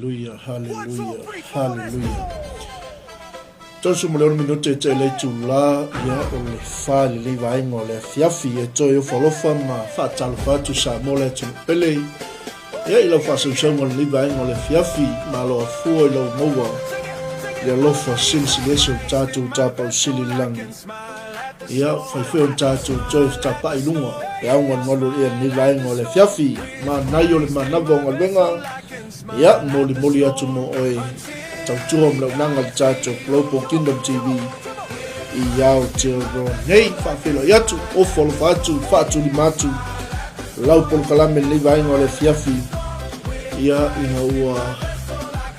Haleluia, haleluia, haleluia. 36 minute e te lei tūlā, ia o le whā le lei vaenga o le afiafi e toe ofo alofa ma whaatalofa atu Samoa le atunuu pele. Ia i lau whaasausauga le lei vaenga o le afiafi, malo afua i lau maua le alofa silisili ese o tātou tāpau sili langi. Ia, whai whai o tātou toe whatapa'i lunga, e au ngalu e nei vaenga o le afiafi, manai o le manawa o galuega, ia, moli moli atu mo oe, tautua ma launaga le tātou Global Kingdom TV, i Aotearoa nei, whaawheloi atu, ofo alofa atu, whaatulima atu, lau polokalame lenei vaenga o le afiafi, ia, ina ua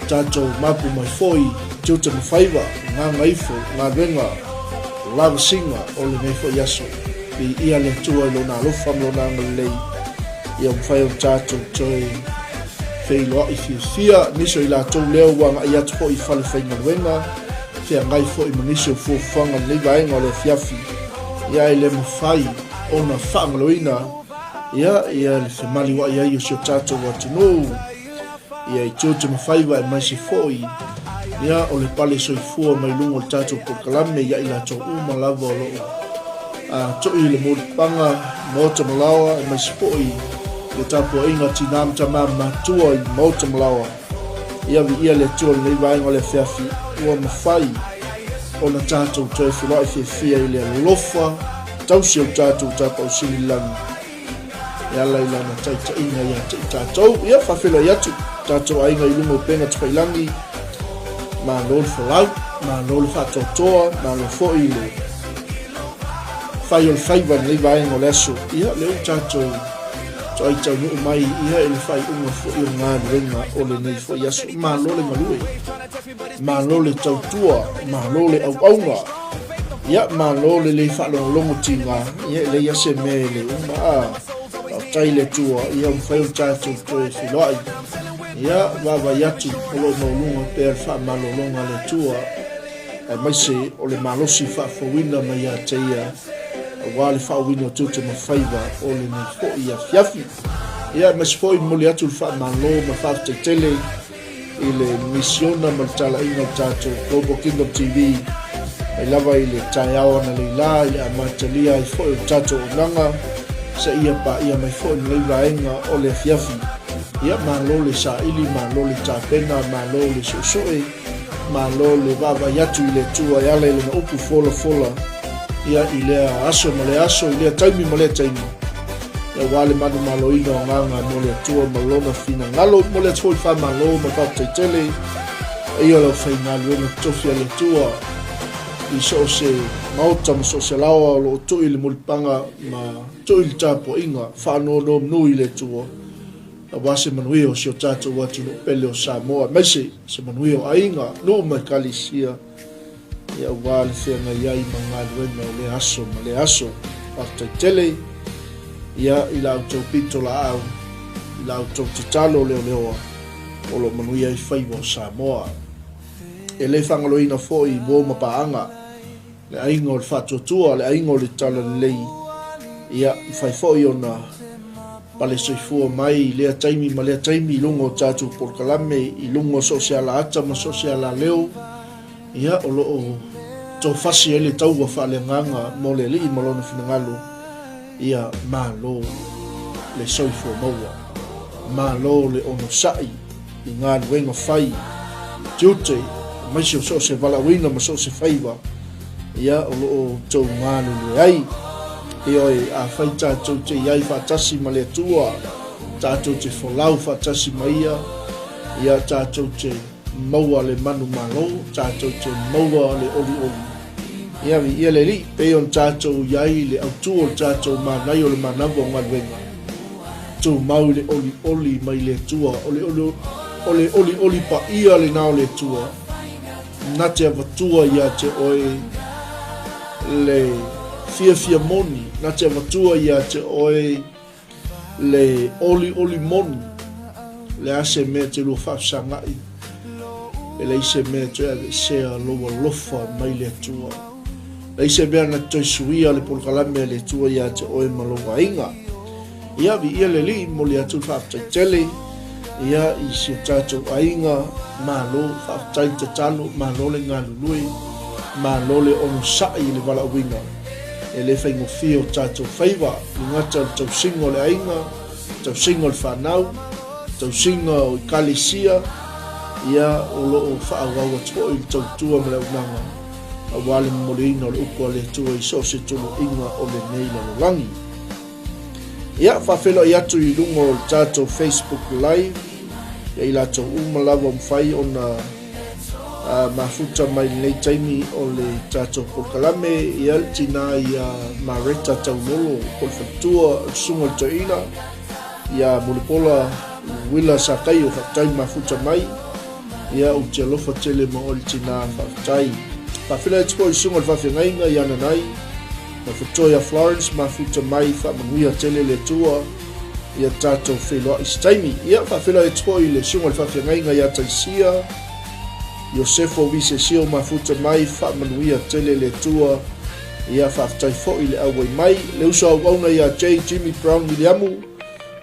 tātou mapu mai foi, tiute ma faiva, ngāngaifo, galuega, lavasiga o lenei foi aso. Viia le Atua i Lona alofa ma Lona agalelei, ia mafai ona tatou toe feiloai fiafia nisi o i latou lea ua agai atu foi i fale faigaluega, feagai foi ma nisi o fuafuaga lenei vaega o le afiafi, ia e le mafai ona faagaloina ia ia le femaliuai ai o si o tatou atunuu. Ia i tiute ma faiva aemaise foi ia o le pale soifua mai luga o le tatou polokalame ia i latou uma lava o loo a toi le mulipapaga maota ma laoa aemaise foi le tapuaiga tinā ma tamā matua i maota ma laoa. Ia viia le Atua i lenei vaega o le afiafi ua mafai ona tatou toe feiloai fiafia i le alofa tausi o le tatou Tapausili i le lagi. E ala i lana taitaiga ia te i tatou. Ia, faafeiloai atu tatou aiga i luga o upega tafailangi. Malo le folau, malo le faatoatoa, malo foi le fai o le faiva i lenei vaega o le aso. Ia, lea ua tatou toai taunuu mai ia i le faaiuga foi o galuega o lenei foi aso. Malo le galue, malo le tautua, malo le auauna. Ia, malo le le faalogologo tiga, ia e leai lava se mea e le uma, a. Faafetai i le Atua, ia mafai ona tatou toe feiloai. Ia, vaavaai atu o lo o maualuga pea le faamalologa a le Atua, aemaise o le malosi faafouina mai ia te Ia, aua le faauiina o tiute ma faiva o lenei foi afiafi. Ia, aemaise foi momoli atu le faamalo ma le faafetai tele i le misiona ma le talaiga o le tatou Global Kingdom TV mai lava i le taeao analeila i le amatalia ai foi o le tatou auaunaga seia paia mai foi lenei vaega o le afiafi. Ia, malo le saili, malo le tapena, malo le suesue, malo le vaavaai atu i le Atua e ala i lana upu folafola ia i lea aso ma lea aso, i lea taimi ma lea taimi. Aua le manumaloina o agaga mo le Atua ma Lona finagalo. Momoli atu foi le faamalo ma le faafetai tele i o lau faigaluega totofi a le Atua i so o se maota ma so o se laoa o lo o tui le mulipapaga ma tui le tapuaiga faanonomanu i le Atua aua se manuia o si o tatou atunuu pele o Samoa, aemaise se manuia o aiga, nuu ma ekalesia. Ia aua le feagai ai ma galuega o lea aso ma lea aso. Faafetai tele ia i la outou pito laau, i la outou tatalo leoleoa o lo o manuia ai faiva o Samoa. E le faagaloina foi uo ma paaga, le aiga o le faatuatua, le aiga o le talalelei, ia mafai foi ona pale soifua mai i lea taimi ma lea taimi i luga o tatou polokalame, i luga o so o se alaata ma so o se alaleo, Ia, o lo o tofasi ai le taua faaleagaga mo le Alii ma Lona finagalo, ia malo le soifua maua, malo le onosai i galuega fai, tiute, aemaise o so o se valaauina ma so o se faiva, ia, o lo o outou galulue ai. Ioe, afai tatou te i ai faatasi ma le Atua, tatou te folau faatasi ma Ia, ia, tatou te. Maua le manumalo, tatou te maua le olioli. Ia viia le Alii, pei ona tatou i ai le autu o le tatou manaia o le manawa o galuega. Tumau i le olioli mai le Atua, o le, o le olioli paia lena o le Atua, na te avatua ia te oe le fiafia moni, na te avatua ia te oe Le olioli moni, le a se mea te lua faafesagai, e leai se mea e toe aveesea lou alofa mai le Atua. Leai se mea na te toe suia le polokalame a le Atua ia te oe ma lou aiga. Ia, viia le Alii, momoli atu le faafetai tele. Ia, i si o tatou aiga, malo, faafetai le tatalo, malo le galulue, malo le onosai i le valaauina. E le faigofie o tatou faiva, le gata o le tausiga o le aiga, tausiga o le fanau, tausiga o ekalesia, ia, o lo o faaauau atu foi le tautua ma le auaunaga aua le momoliina o le upu a le Atua i so o se toloaiga o lenei lalolagi. Ia, faafeiloai atu i luga o le tatou Facebook Live, ia i latou uma lava ua mafai ona uh, mafuta mai lenei taimi o le tatou polokalame, ia le tina ia Mareta Taulolo, po le faletua, le susuga le toeaina, ia Mulipola Willa Sakaio, faafetai mafuta mai, ia ou te alofa tele ma oe le tina, faafetai. Faafeiloai atu foi i le susuga le faafeagaiga ia Nanai, Na fetoe a Florence mafuta mai faamanuia tele le Atua ia tatou feiloai i se taimi. Ia faafeiloai atu foi i le susuga i le faafeagaiga ia Taisia Iosefo Visesio mafuta mai faamanuia tele le Atua ia faafetai foi le auai mai. Le uso auauna ia J Jimmy Brown Wiliamu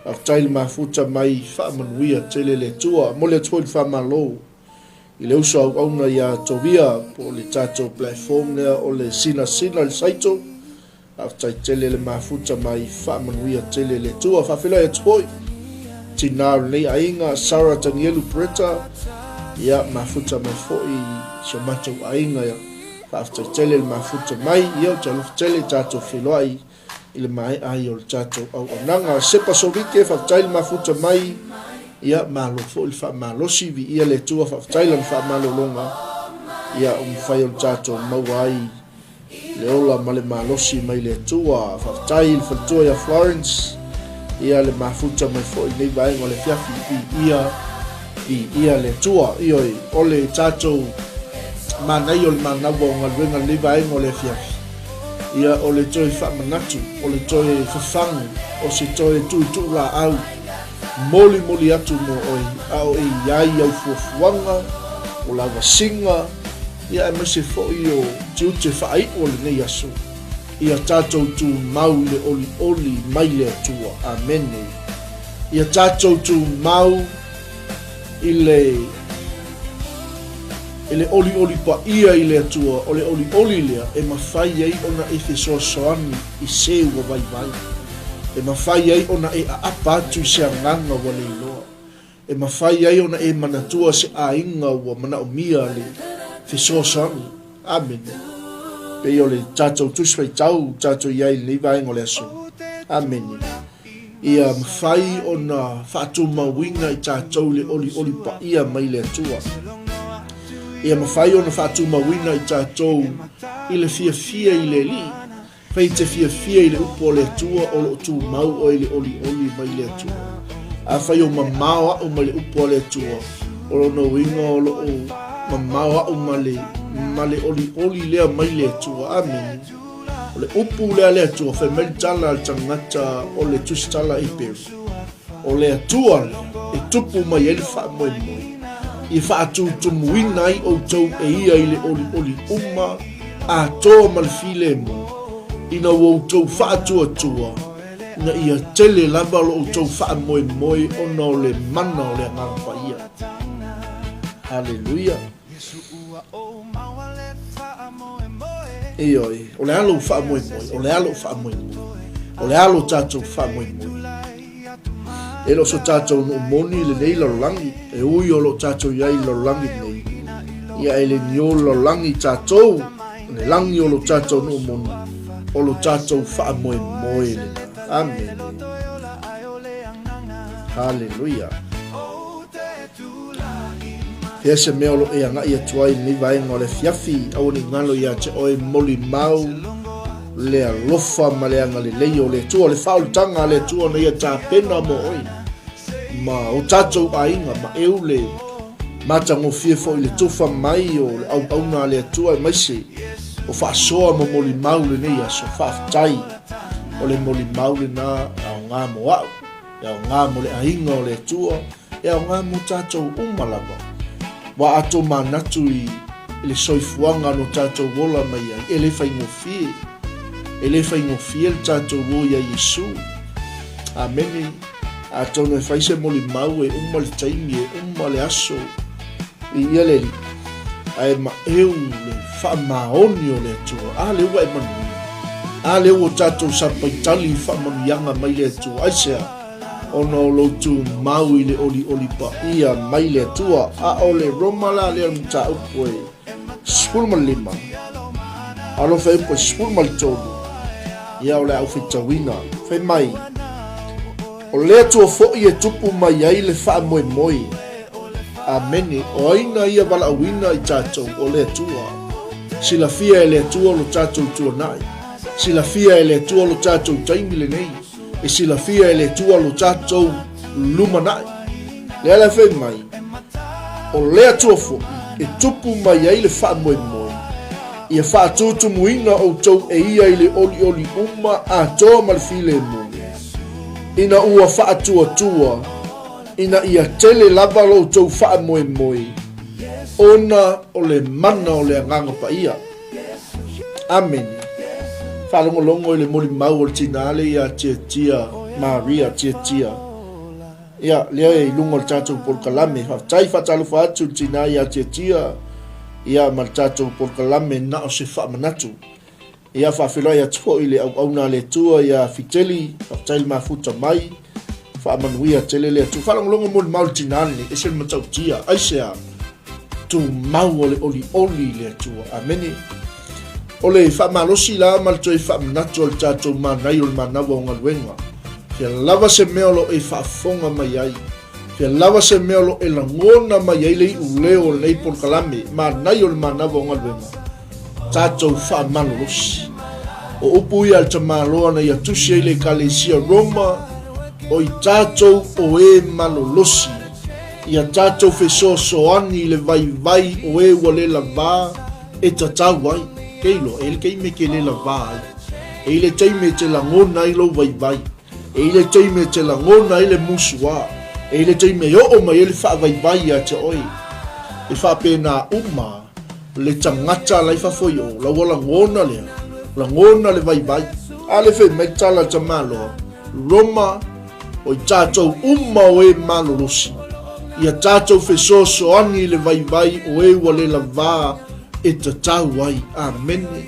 faafetai le mafuta mai faamanuia tele le Atua. Momoli atu foi le faamalo I le uso auauna ia Tovia po o le tatou platform lea o le Sinasina le Saito, faafetai tele le mafuta mai faamanuia tele le Atua. Faafeiloai atu foi tinā o lenei aiga Sarah Tanielu Bretta, ia mafuta mai foi i si o matou aiga ia. Faafetai tele le mafuta mai, ia ou te alofa tele tatou feiloai i le maea ai o le tatou auaunaga. Sepa Solike, faafetai le mafuta mai, ia malo foi le faamalosi, viia le Atua, faafetai lana faamalologa, ia ua mafai ona tatou maua ai le ola ma le malosi mai le Atua. Faafetai i le faletua ia Florence, ia le mafuta mai foi i lenei vaega o le afiafi, viia, viia le Atua. Ioe, o le tatou manaia o le manawa o galuega i lenei vaega o le afiafi, Ia, o le toe faamanatu, o le toe fafagu, o se toe tuutuu laau, molimoli atu mo oe, a o e i ai au fuafuaga, o lavasiga, ia aemaise foi o tiute faaiu o lenei aso. Ia tatou tumau i le olioli mai le Atua. Amene. Ia tatou tumau i le I le olioli paia i le Atua, o le olioli lea e mafai ai ona e fesoasoani i se ua vaivai, e mafai ai ona e aapa atu i se agaga ua le iloa, e mafai ai ona e manatua se aiga ua manaomia le fesoasoani. Amene. Pei o le tatou Tusi Faitau tatou i ai i lenei vaega o le aso. Amene. Ia mafai ona faatumauina i tatou le olioli paia mai le Atua. Ia mafai ona faatumauina i tatou i le fiafia i le Alii. Fai te fiafia i le upu a le Atua o lo o tumau oe i le olioli mai le Atua. Afai o mamao a'u mai le upu a le Atua, o lona uiga o lo o mamao a'u ma le, ma le olioli lea mai le Atua. Amene. O le upu lea a le Atua, fai mai le tala a le tagata o le tusitala Heperu, o le Atua lea e tupu mai ai le faamoemoe, i faatutumuina ai outou e ia i le olioli uma atoa ma le filemu, ina ua outou faatuatua, ina ia tele lava lo outou faamoemoe ona o le mana o le Agaga Paia. Haleluia! Ioe, o le a lou faamoemoe, o le a lou faamoemoe, o le a lo tatou faamoemoe. E le o so tatou nuu moni lenei lalolagi, e ui o lo o tatou i ai i le lalolagi lenei. Ia e le niu le lalolagi i tatou, le lagi o lo tatou nuu moni, o lo tatou faamoemoe lena. Amene. Haleluia. Fea se mea o lo o e agai atu ai i lenei vaega o le afiafi, aua ne i galo ia te oe molimau le alofa ma le agalelei o le Atua, le faaolitaga a le Atua na ia tapena mo oe ma o tatou aiga ma eu le matagofie foi le tufa mai o le auauna a le Atua aemaise o faasoa ma molimau lenei aso. Faafetai o le molimau lena aoga mo au, e aoga mo le aiga o le Atua, E aoga mo tatou uma lava. Ua a tomanatu i le soifuaga no tatou ola mai ai, e le faigofie. E le faigofie le tatou o ia Iesu. Amene. Atonu e fai se molimau e uma le taimi, e uma le aso i ia le alii, ae maeu le faamaoni o le Atua. A lea ua e manuia. A lea ua tatou sapaitali i faamanuiaga mai le Atua. Aisea? Ona o lou tumau i le olioli paia mai le Atua. A o le Roma la lea o le mataupu e 15, alofa e upu e 13, ia o le a ou faitauina. Fai mai, O le Atua foi e tupu mai ai le faamoemoe. Amene. O ai na ia valaauina i tatou? O le Atua. Silafia e le Atua lo tatou tuanai. Silafia e le Atua lo tatou taimi lenei. E silafia e le Atua lo tatou lumanai. Lea la e fai mai, o le Atua foi e tupu mai ai le faamoemoe, ia faatutumuina outou e ia i le olioli uma atoa ma le filemu, ina ua faatuatua, ina ia tele lava lo outou faamoemoe, ona o le mana o le Agaga Paia. Amene. Faalogologo i le molimau o le tinā lea ia Tiatia, Maria Tiatia. Ia, lea e i luga o le tatou polokalame. Faafetai, faatalofa atu i le tinā ia Tiatia, ia ma le tatou polokalame na o se faamanatu. Ia, faafeiloai atu foi i le auauna a le Atua ia Fiteli, faafetai le mafuta mai, faamanuia tele le Atua. Faalogologo molimau i le tinā lenei, ese le matautia, aisea? Tumau o le olioli i le Atua. Amene. O le faamalosi la ma le toe faamanatu o le tatou manaia o le manawa o galuega. Fea lava se mea o lo o e faafofoga mai ai, fea lava se mea o lo o e lagona mai ai le iuleo o lenei polokalame, manaia o le manawa o galuega, tatou faamalolosi. O upu ia a le tamaloa na ia tusi ai le Ekalesia Roma, o i tatou o e malolosi, ia tatou fesoasoani i le vaivai o e ua le lavā e tatau ai. Kei loa, e i le taimi e te le lavā ai. E i le taimi e te lagona ai lou vaivai. E i le taimi e te lagona ai le musuā. E i le taimi e oo mai ai le faavaivai ia te oe. E faapena uma le tagata la i fafo i o, la ua lagona lea, lagona le vaivai. A le fai mai le tala a le tamaloa, Roma, o i tatou uma o e malolosi, ia tatou fesoasoani i le vaivai o e ua le lavā e tatau ai. Amene.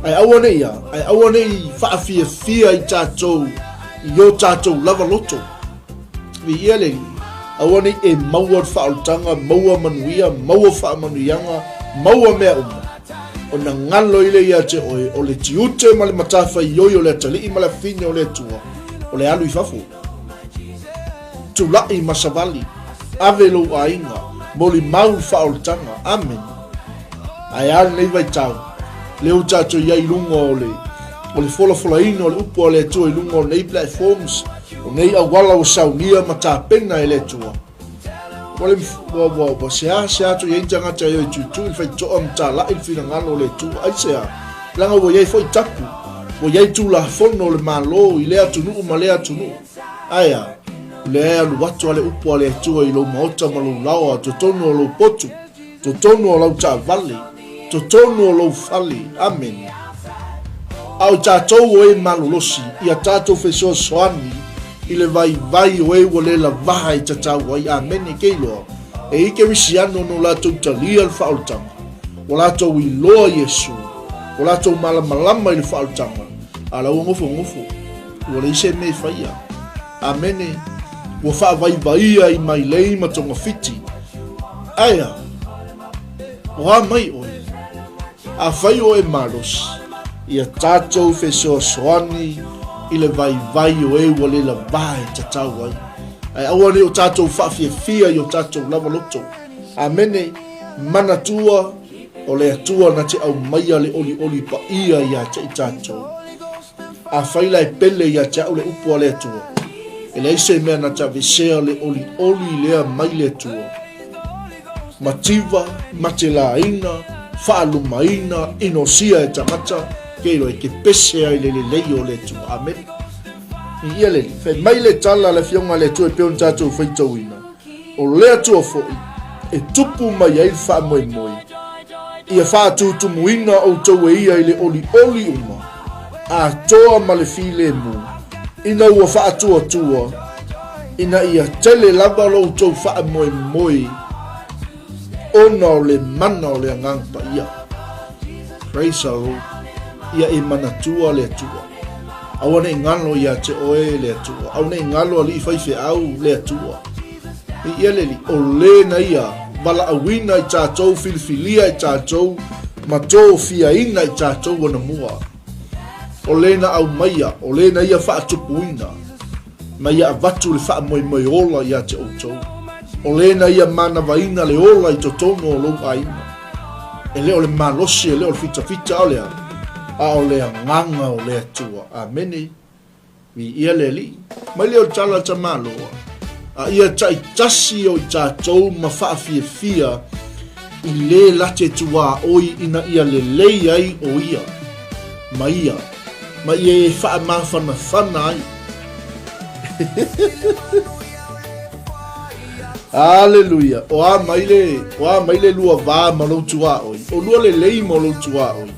Ae aua ne i a, ae aua ne i faafiafia i tatou i o tatou lava loto. Viia le Alii. Aua ne i e maua le faaolataga, maua manuia, maua faamanuiaga, maua mea uma. Ona galo ai lea ia te oe, o le tiute ma le matafaioi o le atalii ma le afafine o le Atua, o le alu i fafo. Tulai ma savali, ave lou aiga, molimau le faaolataga. Amene. Ae a lenei vaitau, lea ua tatou i ai i luga o le, o le folafolaina o le upu a le Atua i luga o nei platforms, o nei auala ua saunia ma tapena e le Atua. Ua le, ua, ua, ua seasea atu i ai tagata e o i tuitui le faitotoa ma talai le finagalo o le Atua. Aisea? Leaga ua i ai foi tapu, ua i ai tulafono o le Malo i lea atunuu ma lea atunuu. Ae a? O lea e alu atu a le upu a le Atua i lou maota ma lou laoa, totonu o lou potu, totonu o lau taavale, totonu o lou fale. Amene. A o tatou o e malolosi, ia tatou fesoasoani i le vaivai o e ua le lavaha e tatau ai. Amene. Ke iloa, e i kerisiano no latou talia le faaolataga, ua latou iloa Iesu, ua latou malamalama i le faaolataga, a la ua nofonofo, ua leai se mea e faia. Amene. Ua faavaivaia i mailei ma togafiti. Ae a? O a mai oe? Afai o e malosi, ia tatou fesoasoani i le vaivai o e ua le lavā e tatau ai. Ae aua ne i o tatou faafiafia i o tatou lava loto. Amene. Manatua, o le Atua na te aumaia le olioli paia ia te i tatou. Afai la e pele ia te au le upu a le Atua, e leai se mea na te aveesea le olioli lea mai le Atua. Mativa, matelaina, faalumaina, inosia e tagata, ke iloa e te pese ai le lelei o le Atua. Amene. Viia le Alii. Fai mai le tala a le Afioga a le Atua e pei ona tatou faitauina, O le Atua foi e tupu mai ai le faamoemoe, ia faatutumuina outou e ia i le olioli uma, atoa ma le filemu, ina ua faatuatua. Ina ia tele lava lo outou faamoemoe ona o le mana o le Agaga Paia. Praise the Lord. Ia e manatua le Atua. Aua ne i galo ia te oe le Atua. Aua ne i galo alii faifeau le Atua. I ia le Alii, o le na ia valaauina i tatou, filifilia i tatou, ma tofiaina i tatou anamua. O le na aumaia, o le na ia faatupuina, ma ia avatu le faamoemoe ola ia te outou. O le na ia manavaina le ola i totonu o lou aiga. E le o le malosi, e le o le fitafita, a o le a? A o le agaga o le Atua. Amene. Viia le Alii. Mai lea o le tala a Tamaloa, a ia taitasi o i tatou ma faafiafia i le late tuaoi ina ia lelei ai o ia ma ia, ma ia e faamafanafana ai. Aleluia. O a mai le, o a mai le lua va ma lou tuaoi. O lua lelei ma lou tuaoi.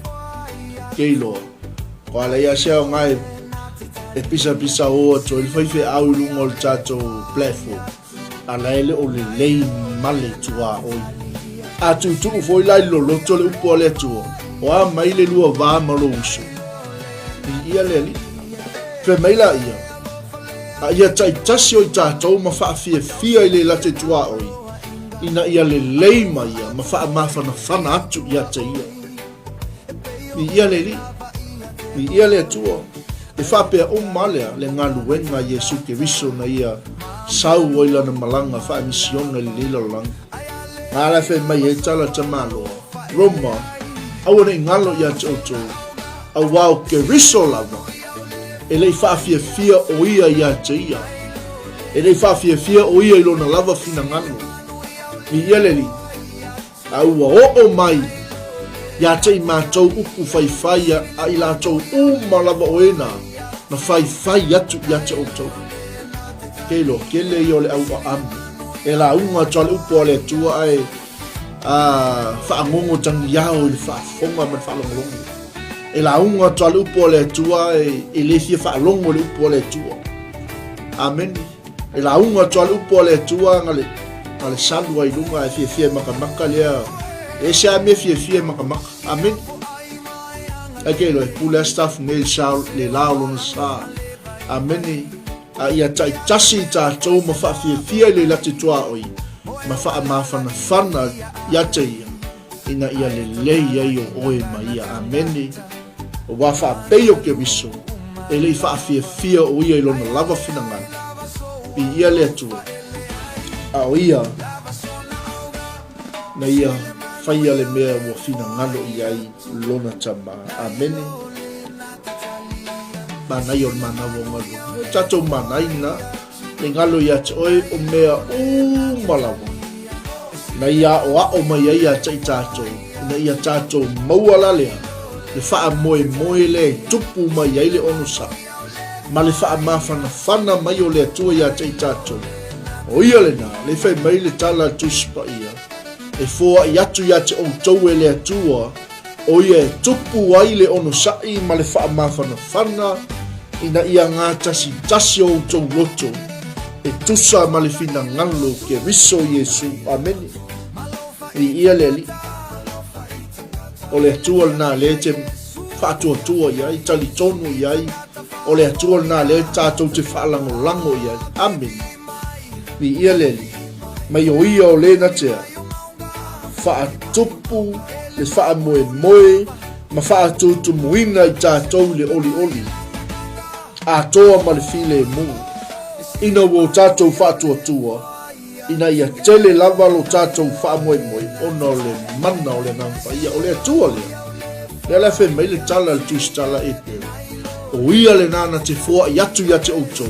Ke iloa. Ko ala ia se aoga e, e pisapisa o atu ai le faifeau i luga o le tatou platform. A la e le o lelei ma le tuaoi. A tuutuu foi la i loloto le upu a le Atua, o a mai le lua va ma lou uso. Viia le Alii. Fai mai la ia, a ia taitasi o i tatou ma faafiafia i le late tuaoi, ina ia lelei ma ia ma faamafanafana atu ia te ia. Viia le Alii, viia le Atua. E faapea uma lea le galuega a Iesu Keriso na ia sau ai lana malaga faamisiona i lenei lalolagi. Nga la e fai mai ai tala tamaloa, Roma, aua ne i galo ia te outou, auā o Keriso lava, e le i faafiafia o ia ia te ia. E le i faafiafia o ia i lona lava finagalo. Viia le Alii. A ua oo mai ia te i matou upu faifai a i latou uma lava o e na na faifai atu ia te outou. Ke iloa, kele ia o le au aami. E lauga atu a le upu a le Atua ae a faagogo tagiao i le faafofoga ma le faalogologo. E lauga atu a le upu a le Atua ae e le fia faalogo i le upu a le Atua. Amene. E lauga atu a le upu a le Atua na le, na le salu ai luga e fiafia e makamaka lea. E ese a mea fiafia e makamaka. Amene. Ai ke iloa e pule a staff nei le sa, le la o lona sa. Amene. A ia taitasi i tatou ma faafiafia i le late tuaoi ma faamafanafana ia te ia ina ia lelei ai o oe ma ia. Amene. Ua faapei o Keriso, e le i faafiafia o ia i lona lava finagalo. Viia le Atua, a o ia na ia faia le mea ua finagalo i ai lona Tama. Amene. Manaia o le manawa o galuega. O tatou manaina le galo ia te oe o mea uma lava na ia aʻoaʻo mai ai ia te i tatou, ina ia tatou maua la lea le faamoemoe lea e tupu mai ai le onosai ma le faamafanafana mai o le Atua ia te i tatou. O ia lena, le fai mai le tala a le Tusi Paia, e foai atu ia te outou e le Atua, o ia e tupu ai le onosai ma le faamafanafana ina ia gatasitasi o outou loto e tusa ma le finagalo o Keriso Iesu. Amene. Viia le Alii. O le Atua lena lea e te faatuatua i ai, talitonu i ai. O le Atua lena lea tatou te faalagolago i ai. Amene. Viia le Alii. Mai o ia o le na tea. Faatupu le faamoemoe ma faatutumuina i tatou i le olioli atoa ma le filemu, ina ua o tatou faatuatua, ina ia tele lava lo tatou faamoemoe ona o le mana o le Agaga Paia, o le Atua lea. Lea la e fai mai le tala a le Tusitala Eperu, O ia lena na te foai atu ia te outou,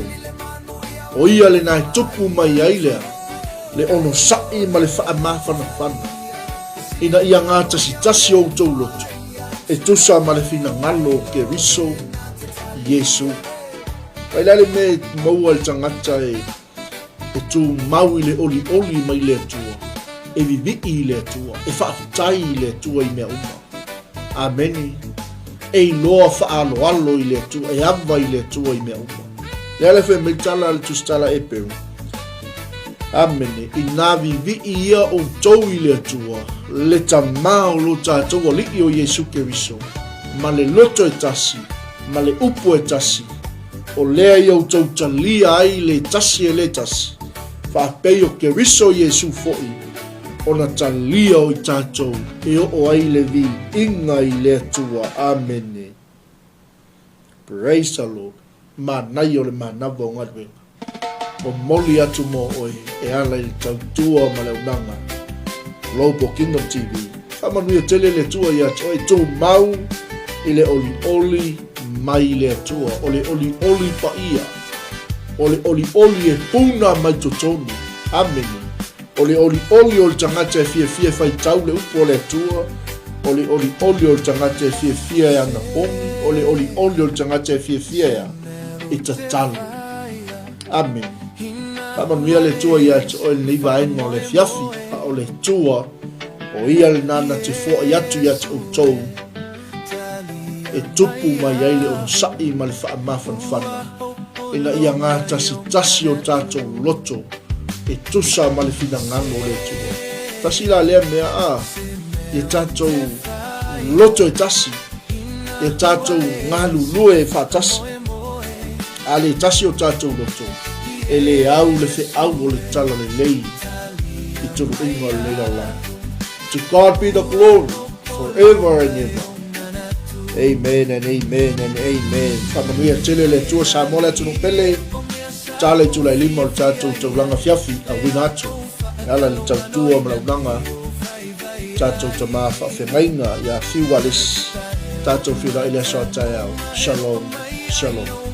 o ia lena e tupu mai ai lea, le onosai ma le faamafanafana, ina ia gatasitasi outou loto, e tusa ma le finagalo o Keriso Iesu. Mai la le mea e maua e le tagata e, e tumau i le olioli mai le Atua, e vivii i le Atua, e faafetai i le Atua i mea uma. Amene. E iloa faaaloalo i le Atua, e ava i le Atua i mea uma. Lea la e fai mai tala a le Tusitala Eperu. Amene. Inā vivii ia outou i le Atua, le Tamā o lo tatou Alii o Iesu Keriso, ma le loto e tasi, ma le upu e tasi, o lea i outou talia ai le tasi e le tasi, faapei o Keriso Iesu foʻi, ona talia o i tatou e oo ai le viiga i le Atua. Amene. Praise the Lord. Manaia o le manava o galuega. Momoli atu mo oe e ala i le tautua ma le auaunaga. Global Kingdom TV. Faamanuia tele le Atua ia te oe. Tumau i le olioli mai le Atua. O le olioli paia. O le olioli e puna mai totonu. Amene. O le olioli o le tagata e fiafia e faitau le upu o le Atua, o le olioli o le tagata e fiafia e anapogi, o le olioli o le tagata e fiafia e a? E tatalo. Amene. Faamanuia le Atua ia te oe lenei vaega o le afiafi, a o le Atua, o ia lena na te foai atu ia te outou e tupu mai ai le onosai ma le faamafanafana, ina ia gatasitasi o tatou loto e tusa ma le finagalo o le Atua. Tasi la lea mea a ia tatou loto e tasi, ia tatou galulue faatasi. A le tasi o tatou loto, e le au le feau o le talalelei i tuluiga o lenei lalolagi. To God be the glory forever and ever. Amen and amen and amen. Faamanuia tele le Atua Samoa le atunuu pele. Tala i tula e lima o le tatou taulaga fiafi a uiga atu e ala i le tautua ma le auaunaga tatou tama faafeagaiga ia Fiu Wallace. Tatou feiloai i le aso a taeao. Shalom, shalom.